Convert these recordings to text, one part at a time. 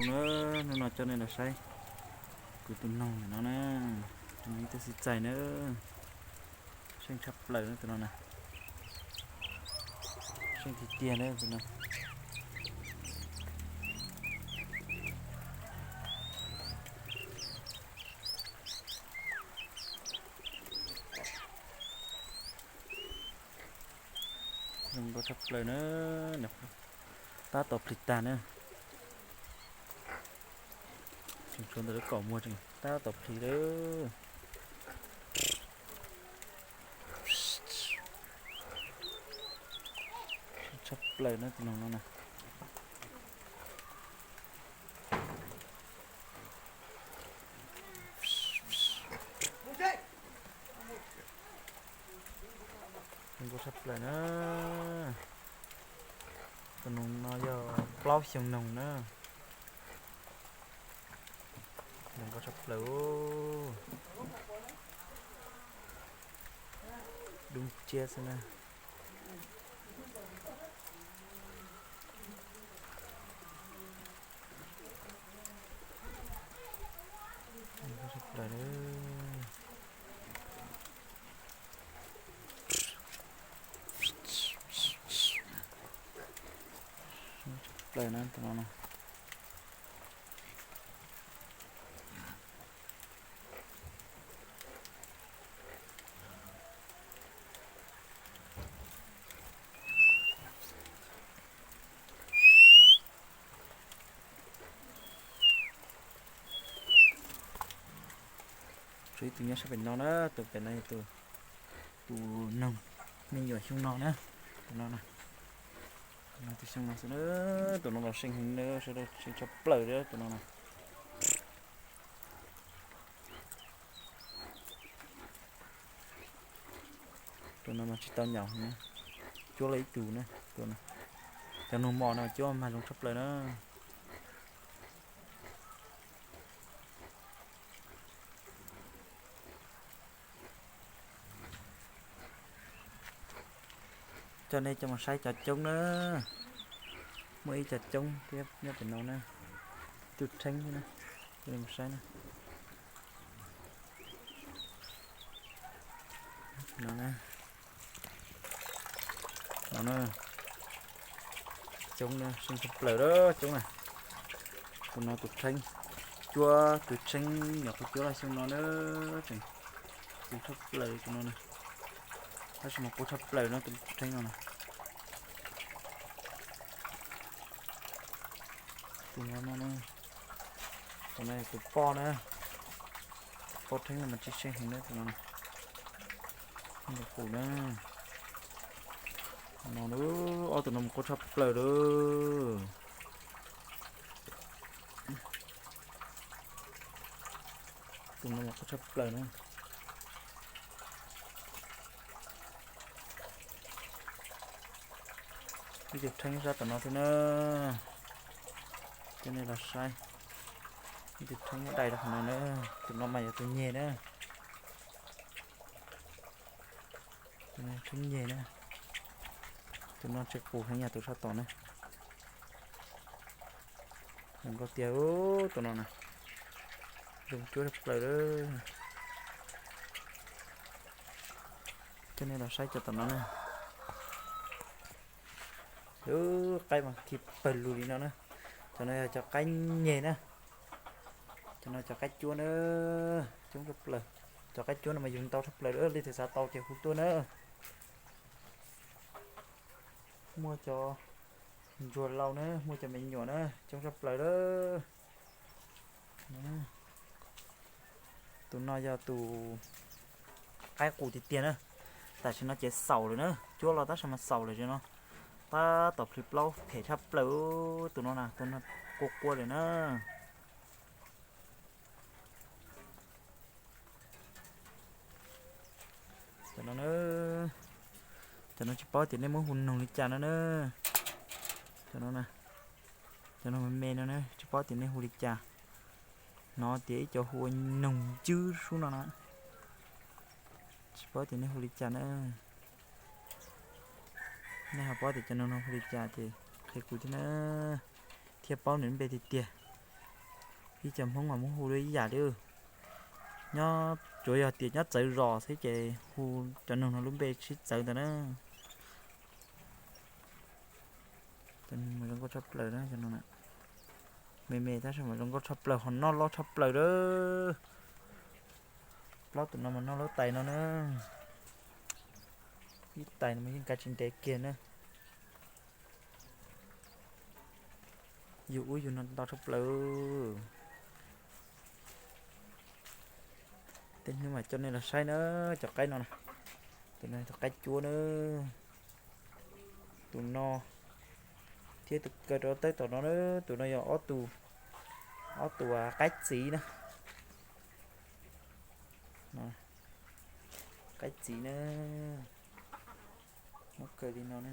Na, hnub no coj nej los saib kuv tus noog no na, tus noog ib tug xib txais na, seej tshaj plaws na tus no na, seej tiag tiag na tus no. Zoo nkauj tshaj plaws na, tab tom plhis tag na. Tseem tshuav ntawm lub kaum muag tseem tab tom plhis lawm. Tshaj plaws na tus noog no na. Zoo nkauj tshaj plaws na. Tus noog no yog plaub xyoo noog na. Zoo nkauj tshaj plaws. Dub nciab xwb na. Zoo nkauj tshaj plaws. Tshaj plaws na tus no na. Tshuav ib tug nyob sab pem no na, tus pem no yog tus, tus noog me nyuam xyoo no na, tus no na. Tus noog tus xyoo no xwb na, tus no los seej heev na, sawv daws, seej tshaj plaws li tus no na. Tus no mas tsis tau nyaum na, cuab lawm ib tug na, tus no. Cov noog mos no cuab mas zoo tshaj plaws na. Coj nej coj mus saib cov coob na. Muaj ib co coob thiab nyob pem no na. Ib tug rheeb thiab na. Coj nej mus saib na. No na. No na. Coob na, seej tshaj plaws lawm coob na. Tus no tus rheeb, cuab tus rheeb nyuam qhuav cuab los xyoo no na, tseem qus tshaj plaws tus no na. Tab sis mas qus tshaj plaws no tus rheeb no na. Tus no no, tus no yog tus poj na. Poj rheeb no mas tsis seej heev na tus no na. Qus na. No, ob tug no mas qus tshaj plaws lawm. Tus no mas qus tshaj plaws na. Ib tug rheeb sab tom no thiab na. Coj nej los saib. Ib tug rheeb muab dai rau qhov no na. Tus no mas yog tus nyeg na. Tus no rheeb nyeg na. Tus no tsis qus heev yam tus sab tom na. Zoo nkauj tiag tus no na. Zoo cuab tshaj plaws lawm. Coj nej los saib cov tom no na. Qaib mas khi pawg lug li no na. Cov no yog cov qaib nyeg na. Cov no cov qaib cuab na. Coob tshaj plaws. Cov qaib cuab no mas yug ntau tshaj plaws li, leej twg xav tau ces hu tuaj na. Muaj cov ntsuag laus na, muaj cov me nyuam na, coob tshaj plaws lawm. Tus no yog tus qaib qus tiag tiag na. Tam sim no ces xaus lawm na, cuab los tab sis mas xaus lawm no. Tab tom plhis plaub phem tshaj plaws tus no na, tus no qua qua lawm na. Cov no na, cov no tsis paub tias nej muab hu noog li cas no na. Cov no na, cov no me me no na, tsis paub tias nej hu li cas. Hnov tias ib co hu ua noog ncwb sub no na. Tsis paub tias nej hu li cas na. Nej ho paub tias cov noog no hu li cas ces qhia kuv thiab na, thiaj paub nws lub npe tiag tiag. Ib co Hmoob mas muab hu ib yam li, nyob tsuav yog tias nyob txawv zos xwb ces hu cov noog no lub npe sib txawv ntawd na. Zoo nkauj tshaj plaws na, me me tab sis mas zoo nkauj tshaj plaws, ho noj loj tshaj plaws lawm. Plaub tus no mas noj lub tais no na, ib tais no mas yeej kav tsis ntev kiag na. Yug ub yug no ntau tshaj plaws. Tej hnub mam coj nej los saib na, cov qaib no na. Tus no tus qaib cuab na, tus no thiab tus kaw rau tawb tom no na, tus no yog ob tus, ob tus qaib txiv na. Qaib txiv na, muab kaw li no na,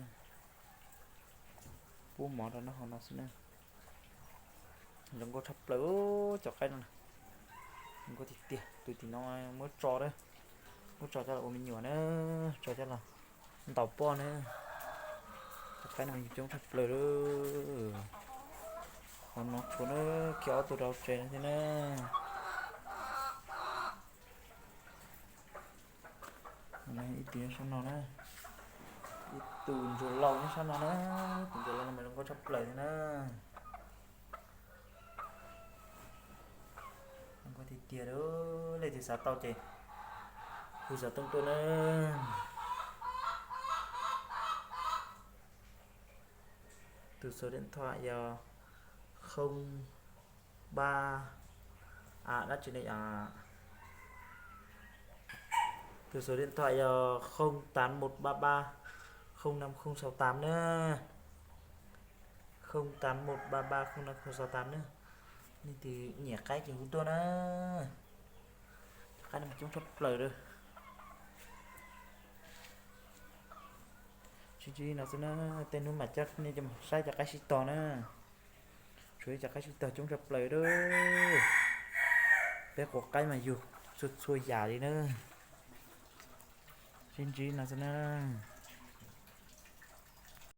pub mov rau noj hauv no xwb na. Zoo nkauj tshaj plaws cov qaib no na, zoo nkauj tiag tiag. Tus tim no muab tso na, muab tso coj los ua me nyuam na, tso coj los ntaus poj na. Cov qaib no yug coob tshaj plaws lawm. Hauv no tshuav na, kiag ob tug rau tsev no thiab na. Ib tug nyob sab no na, ib tug ntsuag lauj nyob sab no na, tus ntsuag lauj no mas zoo nkauj tshaj plaws thiab na. Zoo nkauj tiag tiag, leej twg xav tau ces hu xov tooj tuaj na. Tus số điện thoại yog không ba, a, dab tsi ne? Tus số điện thoại yog không tám một ba ba không năm không sáu tám na. Không tám một ba ba không năm không sáu tám na. Leej twg nyiam qaib ces hu tuaj na. Qaib no coob tshaj plaws lawm. Tsis ntsib no xwb na, tej hnub mam coj nej saib cov qaib sib tog na. Tshuav ib cov qaib sib tog coob tshaj plaws lawm. Peb quav qaib mas yug txhua txhua yam li na. Tsis ntsib no xwb na.